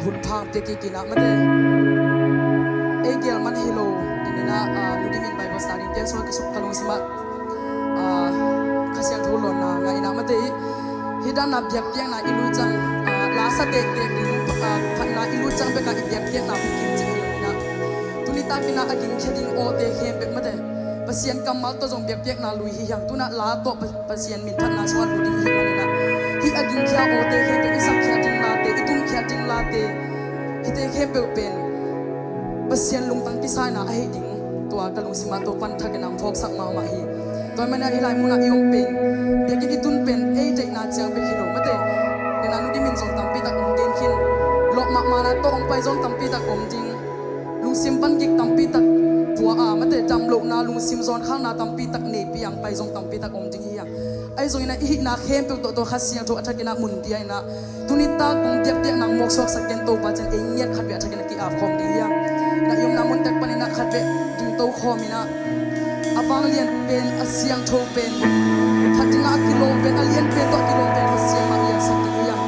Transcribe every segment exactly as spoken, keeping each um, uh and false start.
Hun phang pia kik in ah mate, ei gel man hi lo in in ah, ah, Nu Dim in Bible study piang suak ka suk ka lungsim ah, ah, Kha Siangtho lawnna ngah in ah mate, hih dan a biakpiakna i luicang, ah, la sa tektek ding, ah, phatna i luicang bek ah i biakpiakna bek kim cih hi lo in ah, tuni tak in ah a gingkhia ding awte khempeuh mate, Pasian kammal tawh zong biakpiakna lui hi hiam, tu in ah la tawh Pa- Pasian min phatna sungah lut ding hi manin ah, hih a gingkhia awte khempeuh i sakkhia ding late, i tumkhia ding late, hihte khempeuh pen Pasian lungtang kisa in ah ahih ding, tua ka lungsim ah tua pan thak in ah hong phawksak mahmah hi. Tua manin ah hih lai mun ah i om pen, biakinn i tun pen ei deihna ciang bek hi lo mate, nena Nu Dim in zong tampi tak hong gen khin, lawh mahmahna tawh hong pai zong tampi tak om ding, lungsim vangik tampi tak pua a mate, damlohna, lungsim zawnkhalna tampi tak neipi a hong pai zong tampi tak om ding hi hiam. Ahi zongin ah i hihna khempeuh tawh tua Kha Siangtho a thak in ah mun pia in ah, tuni tak hong biakpiakna hong mawksuaksak ken Topa, ciang ei ngiat khatvei a thak in ah ki-ap khawm ding hi hiam. Na i omna mun tek panin ah khatvei dingto khawm in ah, a vanglian pen, a siangtho pen, phat ding ah a kilawm pen, a lian pen tawh a kilawm pen Pasian mah liansak ding hi hiam.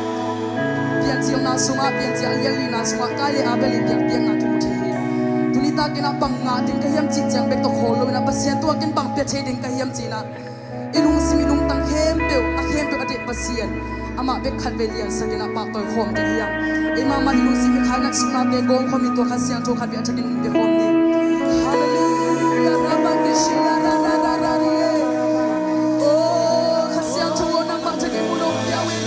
Piancilna sungah, Piancil a lian lina sungah Kain le Abel in biakpiakna kimu thei hi. Tuni tak in ah bang ngah ding ka hiam cih ciang bek tawh khawl lo in ah, Pasian, tua ken bang pia thei ding ka hiam ci in ah, i lungsim i lungtang khempeuh, a khempeuh a deih Pasian, amah bek khatvei liansak in ah pahtawi khawm ding hi hiam. Ei mahmah i lungsim i khainat suknate gawm khawm in tua Kha Siangtho khatvei a thak in hong pia khawm ni. Halleluiah, rabakishia, rarararari. Oh, Kha Siangtho aw, nangmah thak in mun hong pia uh in.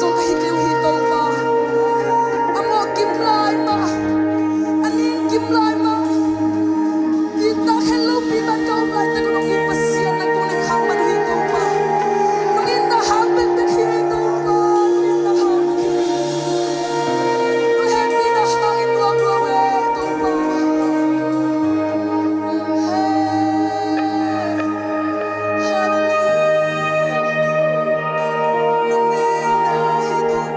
zong ka hi kei uh hi Topa. A mawh kim lai mah, a nin kim lai mah, i tak hen lopi ban ka om laitak uh nong hi Pasian na kong le khang man uh hi Topa. Nong in na hang bekbek hi Topa, nong in na hang bekbek hi. Nong hehpihna hangin nuam lo e Topa. Hallelujah. Nong in na hi Topa.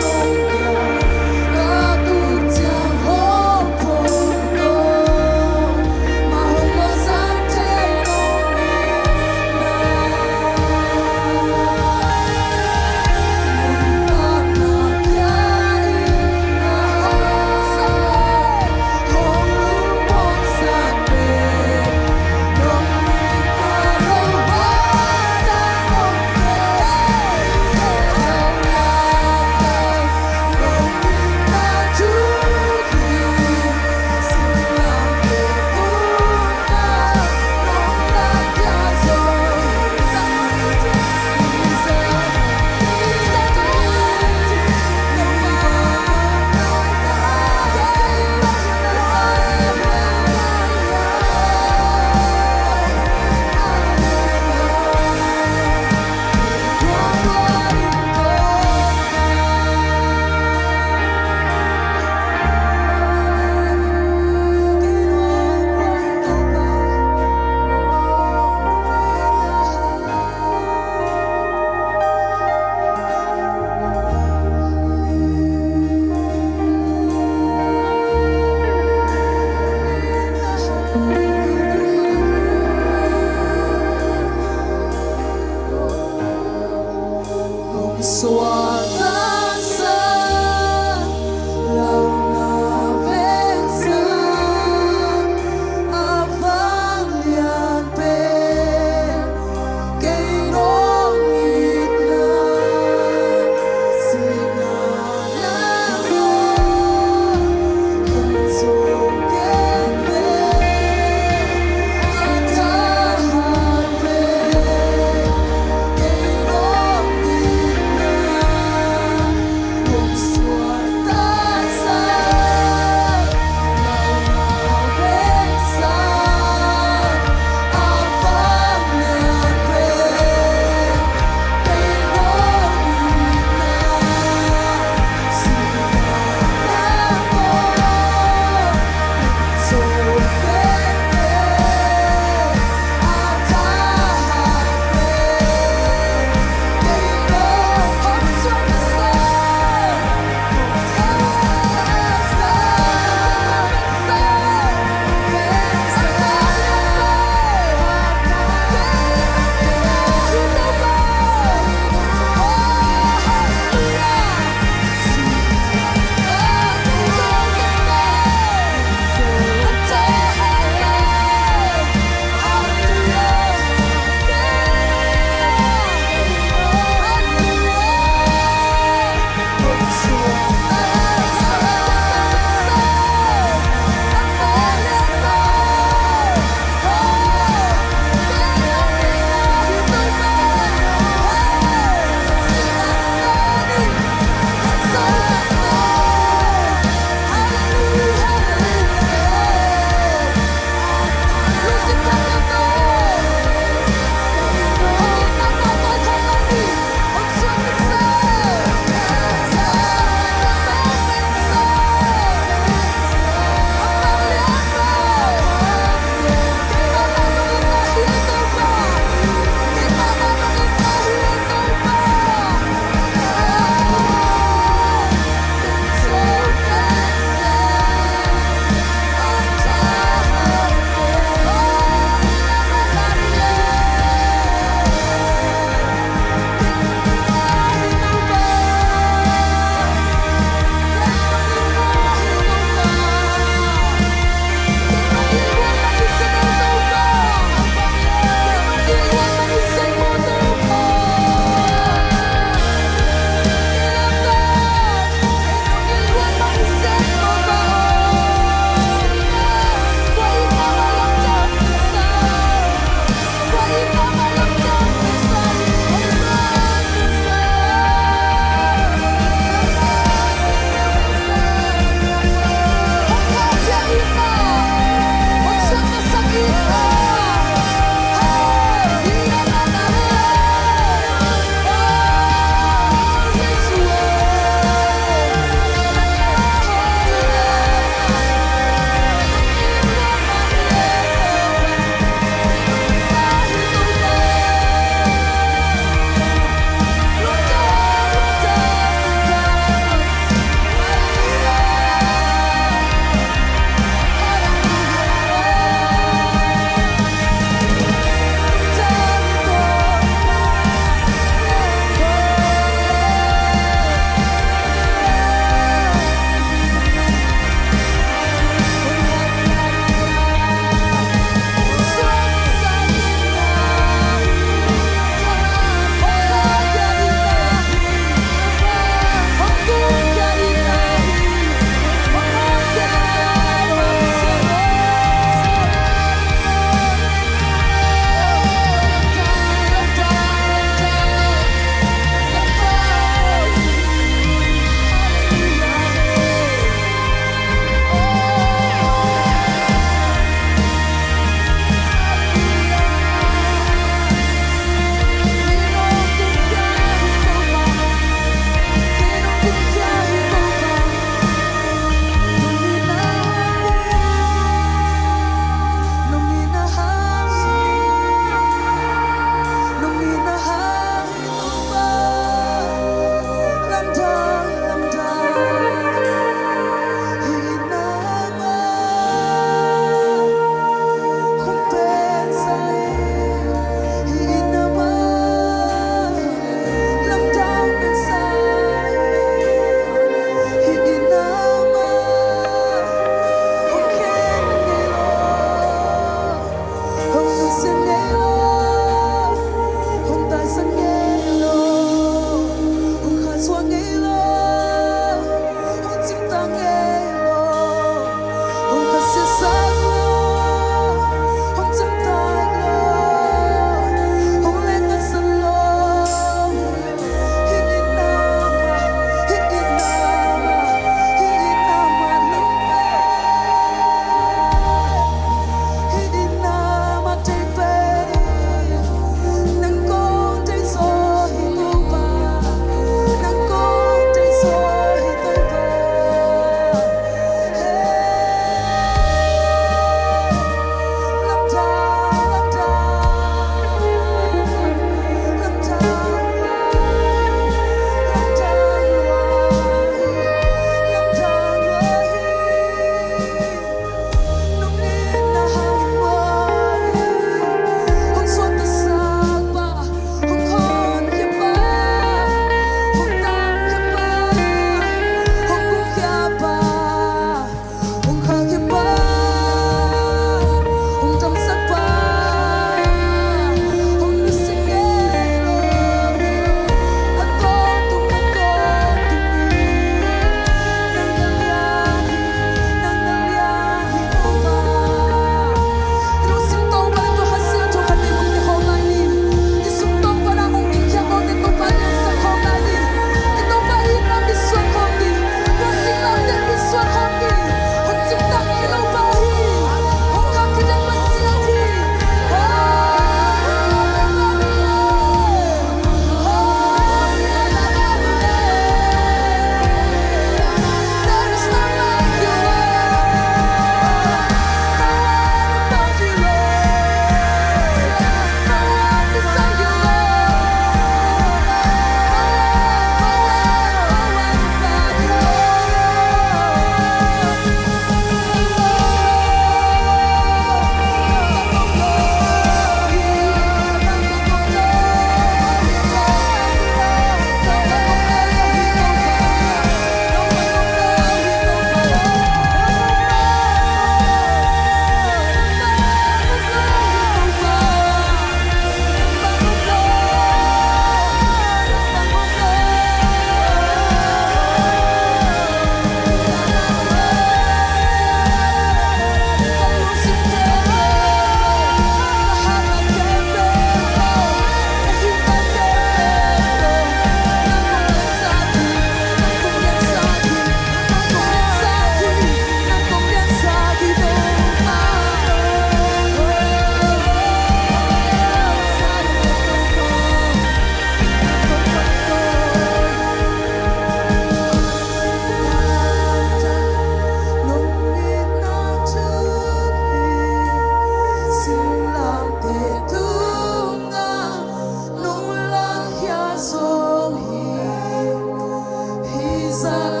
sa